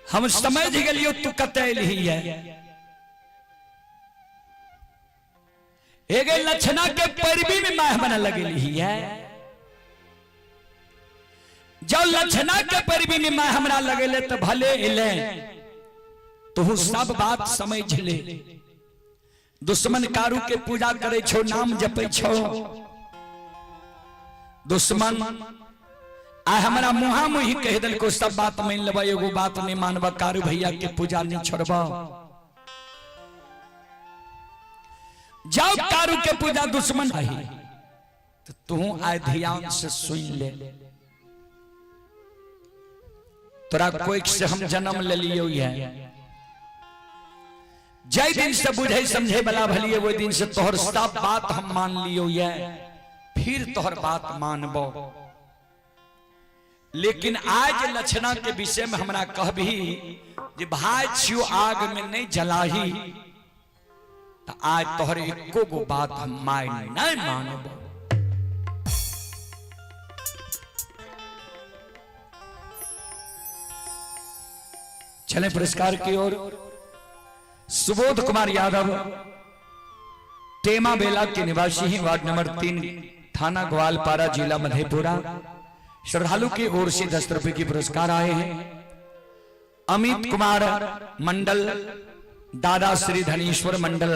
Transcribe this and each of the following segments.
हम समझ गेलियो तू कतऽ एलही है। एगे लक्षणा के पैरवी में माय हमरा लगेली है। जब लक्षणा के पैरवी में माय हमरा लगेले तो भले एले, तू सब बात समझ ले। दुश्मन कारू के पूजा करे छो, नाम जपे छो। दुश्मन आ हमरा मुहा मुही कह देलको सब बात मान लेबा, एगो बात नहीं मानबा, कारू भैया के पूजा नहीं छोड़बा। जाओ कारू के पूजा दुश्मन है तो तू आए ध्यान से सुन ले। तोरा कोई से हम जन्म ले लियो है, जय दिन से बुझे समझे वाला भलिए वो दिन से तोहर सब बात हम मान लियो है, फिर तोहर बात मानबो। लेकिन आज लक्षणा के विषय में हमरा कहबी जे भाई छियो आग में नहीं जलाही, तो आज तोहर एको गो बात हम my नहीं मानबो। चले पुरस्कार की ओर। सुबोध कुमार यादव टेमा बेला के निवासी हैं, वार्ड नंबर 3, थाना ग्वालपारा, जिला मधेपुरा। श्रद्धालु की ओर से 10 रुपए की पुरस्कार आए हैं। अमित कुमार मंडल, दादा श्री धनेश्वर मंडल,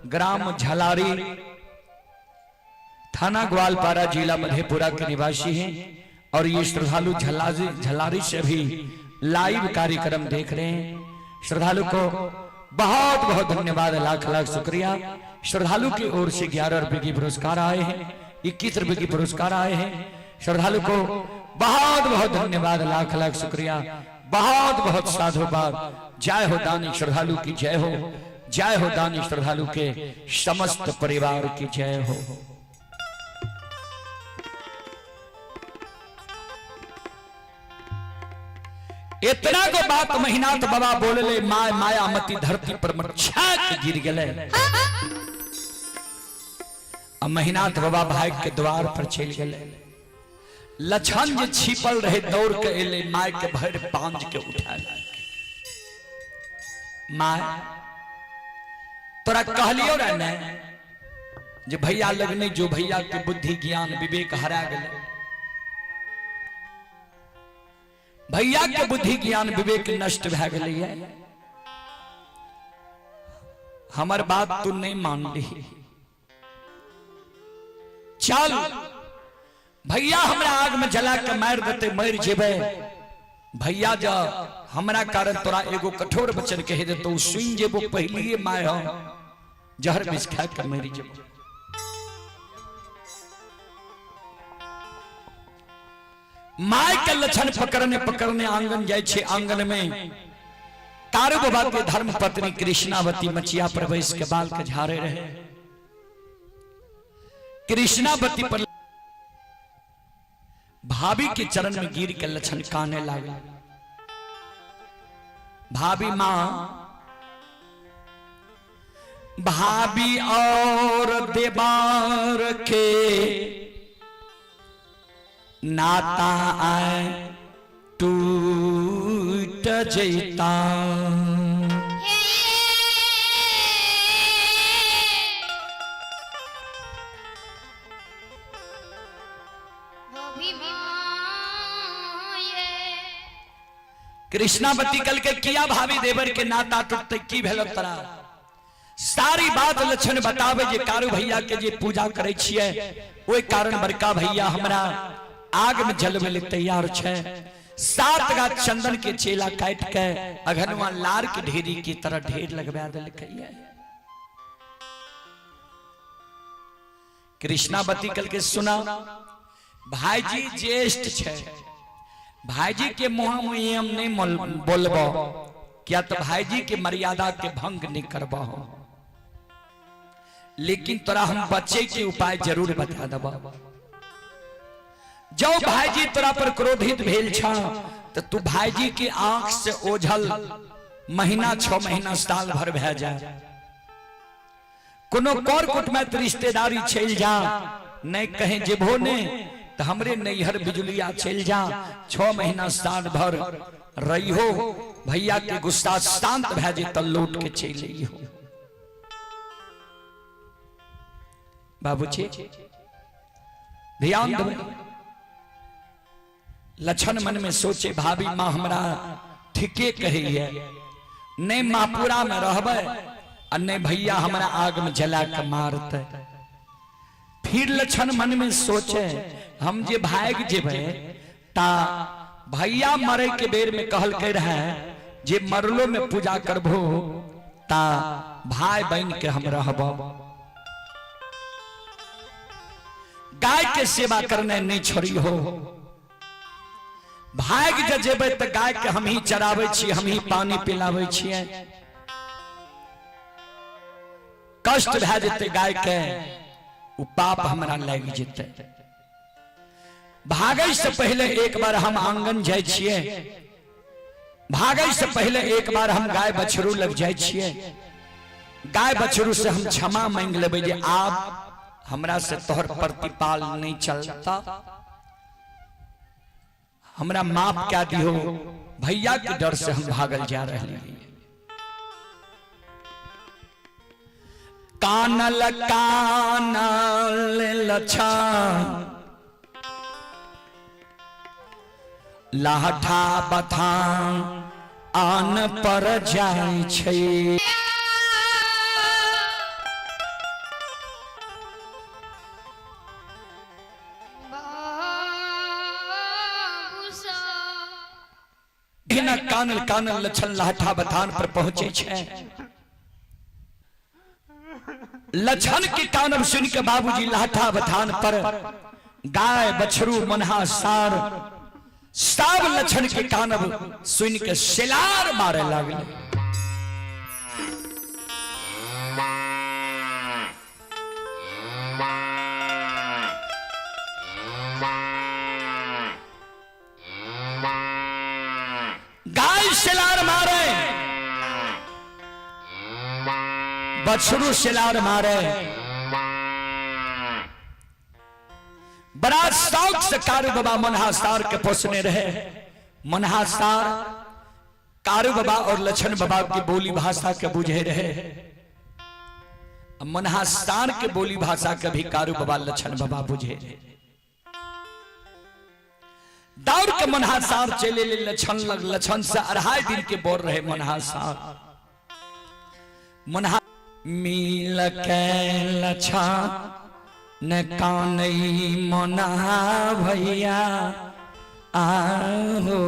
ग्राम झलारी, थाना ग्वालपारा, जिला मधेपुरा के निवासी हैं और ये श्रद्धालु झलारी से भी लाइव कार्यक्रम देख रहे हैं। श्रद्धालु को बहुत बहुत धन्यवाद, लाख लाख शुक्रिया। श्रद्धालु की ओर से 11 रुपए की पुरस्कार आए हैं, 21 रुपए की पुरस्कार आए हैं। श्रद्धालु को बहुत बहुत धन्यवाद, लाख लाख शुक्रिया, बहुत बहुत साधुवाद। जय हो दानी श्रद्धालु की जय हो, जय हो दानी श्रद्धालु के समस्त परिवार की जय हो। इतना को बात महिनाथ बाबा बोलले, my Mayamati धरती पर मच्छा गिर गए। अब महिनाथ बाबा भाई के द्वार पर चल गए। लछन जे छिपल रहे दौड़ के एले, my के भर पांज के उठा my तोरा कहलियो रे ने जे भैया लग नहीं जो भैया के बुद्धि ज्ञान विवेक हरा गेले, भैया के बुद्धि ज्ञान विवेक नष्ट भए गेलै है, हमर बात तू नहीं मान ली। चल भैया हमरा आग में जला के मार देते, मर जेबे। भैया जा हमरा कारण तोरा एगो कठोर वचन कह देतो, सुन जेबो, पहलिए my हम जहर विष खा के मर जेबो। My के लक्षण पकड़ने पकड़ने आंगन जाय छे। आंगन में कारू बाबा के धर्म पत्नी कृष्णावती मचिया पर बैस के बाल के झाड़े रहे। कृष्णावती पर भाभी के चरण में गिर के लक्षण काने लागे। भाभी मां, भाभी और देवार के नाता आए टूट जैता। कृष्णावती कल के किया भाभी देवर के नाता टूटते की भेल तोरा? सारी बात लक्षण बतावे जे कारू भैया के जे पूजा करे छिए ओहि कारण बड़का भैया हमरा आग में जलवे ले तैयार छे। 7 गाछ चंदन के चेला काट के अघनवा लार के ढेरी की तरह ढेर लगवा देलकै। कृष्णावती कल के सुना भाईजी ज्येष्ठ छे, भाईजी के मुँह मुँह हम नहीं बोलबो, क्या तो भाईजी के मर्यादा के भंग नहीं करबो, लेकिन तोरा हम बचे के उपाय जरूर बता देबो। जो भाईजी तोरा पर क्रोधित भेल छा तो तू भाईजी के आंख से ओझल महीना 6 महीना साल भर भए जाए, कोनो कर कुटमैत रिश्तेदारी चल जा, नहीं कहीं जेबो ने तो हमरे नैहर बिजुलिया चल जा, 6 महीना साल भर रही हो, भैया के गुस्सा शांत भए जे त लौट के चल अइहो। बाबूजी ध्यान देबै। लक्षण मन में सोचे भाभी माँ हमरा ठीके कहैया, नहीं मापुरा में रहबै आ नहीं भैया हमरा आग में जला के मारते। फिर लक्षण मन में सोचे हम जे भाग जेबै ता भैया मरे के बेर में कहलकै रहे जे मरलो में पूजा करबो ता भाई बन के हम रहब। गाय के सेवा करने नहीं छोड़ी हो, भाग जे जेबै तऽ गाय के हम ही चराबै छी, हम ही पानी पिलाबै छियै, कष्ट भए जेतै गाय के, ओ पाप हमरा लागि जेतै। भागै से पहले एक बार हम आंगन जाइ छियै, भागै से पहले एक बार हम गाय बछरू लग जाइ छियै, गाय बछरू से हम क्षमा मांग लेबै जे आब हमरा से तोहर प्रतिपाल नहीं चलता, हमरा माफ क्या दियो, भैया के डर से हम भागल जा रहे हैं। कानल कानल लछा लाठा बथान आन पर जाइ छै। बिना कानल कानल लछन लाठा बथान पर पहुंचे छै। लछन के कानब सुन के बाबूजी लाठा बथान पर गाय बछरू मनहा सार सब लछन के कानब सुन के सिलार मारे लागले। गाय सिलार मारे, बछरू सिलार मारे, बड़ा शौक से कारू बाबा मनहा सार के पोसने रहे। मनहा सार कारू बाबा और लछन बाबा की बोली भाषा के बुझे रहे, मनहा सार के बोली भाषा के भी कारू बाबा लछन बाबा बुझे रहे। दौड़ के मनहा सार चले ले लछन लग, लछन से 2.5 दिन के बोल रहे मनहा सार। मनहा मिल के लछा न कानई मना भैया आहो,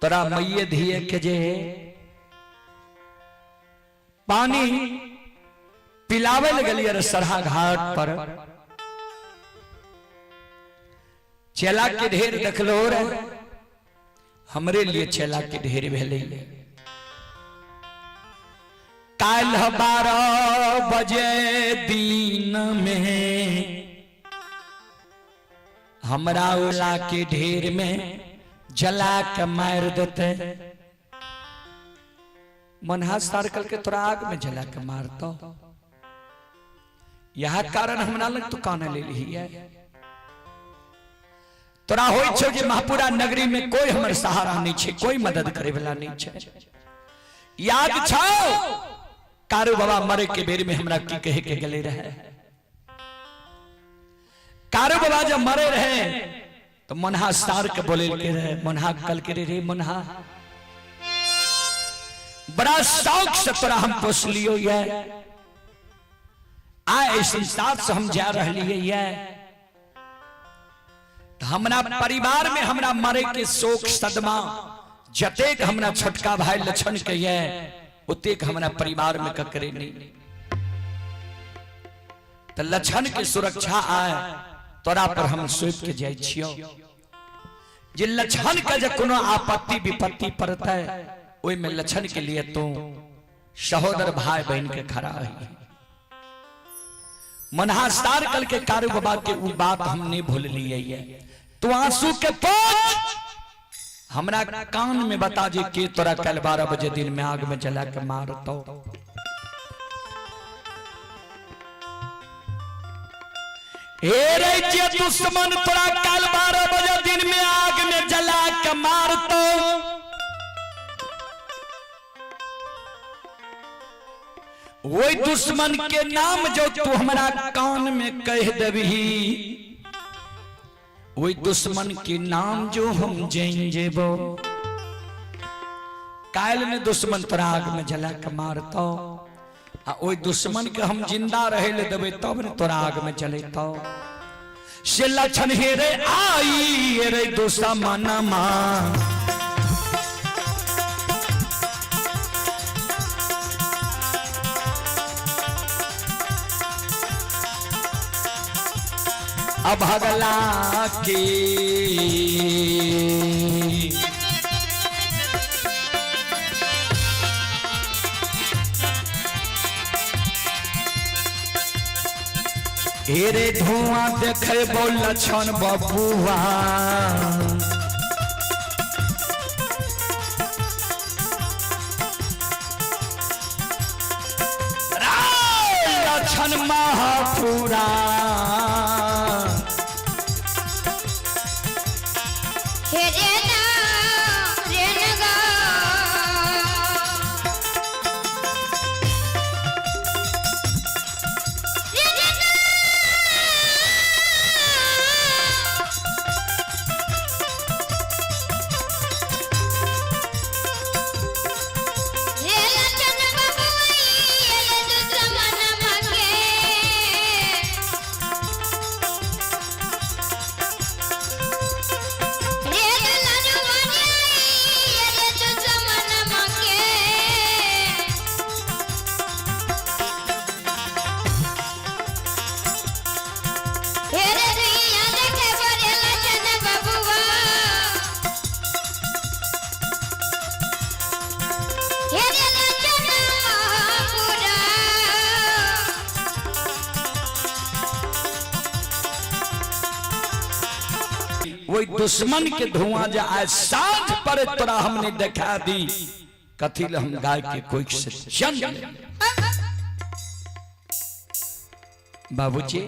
तोरा मैये धिये के जे पानी पिलावे लगलिए रे सरहा घाट पर, चेला के ढेर देखलो रे, हमरे लिए चेला के ढेर भेलै। काल्ह 12 बजे दिन में हमरा ओला के ढेर में जला के मार देते। मनहा सार कल के तोरा आग में जला के मारतो, यह कारण हमरा लग तू काने ले ली है। तोरा होई छो जे महापुरा नगरी में कोई हमर सहारा नहीं छे, कोई मदद करे वाला नहीं छे। याद छो कारू बाबा मरे के बेर में हमरा की कहे के गले रहे। कारू बाबा जब मरे रहे तो मनहा सार के बोले के रहे, मनहा कल के रे रे मनहा बड़ा शौक से तोरा हम पोस लियो ये, आए संसार से हम जा रहे ये, तो हमरा परिवार में हमरा मरे के शोक सदमा जतेक हमरा छोटका भाई लछन के ये ओतेक हमरा परिवार में ककरे नहीं। तो लछन के सुरक्षा आए तोरा पर हम सौंप के जाय छियो, जे लछन के जे कोनो आपत्ति विपत्ति पड़तै ओहि में लछन के लिए तू सहोदर भाई बहन के खड़ा है। मनहा सार कल के कारू बाबा के उ बात हम नहीं भूल लिए ये, तू आंसू के पोछ हमरा कान में बता जे के तोरा कल 12 बजे दिन में आग में जला के मारतो। हे रे जे दुश्मन तोरा काल 12 बजे दिन में आग में जला के मारतो, वही दुश्मन के नाम जो तू हमरा कान में कह देबही, वही दुश्मन के नाम जो हम जान जेबो। काल में दुश्मन तोरा आग में जला के मारतो, आ ओई दुश्मन के हम जिंदा रहे ले देबे तब ने तोरा आग में जलेतो। से लक्षण हे रे आई रे दुश्मन मां, अभगला के हेरे धुआं देखे बोल लक्षण बबुआ, लक्षण महापुरा। हे रे ना रे न गा। रे रे ना। रे लक्षण बबुई ये दुश्मन मके। रे ललुआ ये दुश्मन मके। हे रे दुनिया देखे बरे लक्षण बबुआ। हे रे लक्षण महापुरा। वही दुश्मन के धुआं जा आज साँझ पर तोरा हमने देखा दी, कथी ले हम गाय के कोई से जन्म ले। बाबूजी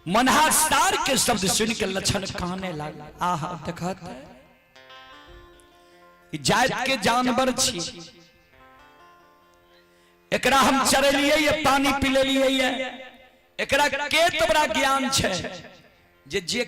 मनहा सार के शब्द सुन के लक्षण काने लागा। आहा देखत ई जात के जानवर छी, एकरा हम चरेलिए ये पानी पिलेलिए ये, एकरा के तोरा ज्ञान छै जे जे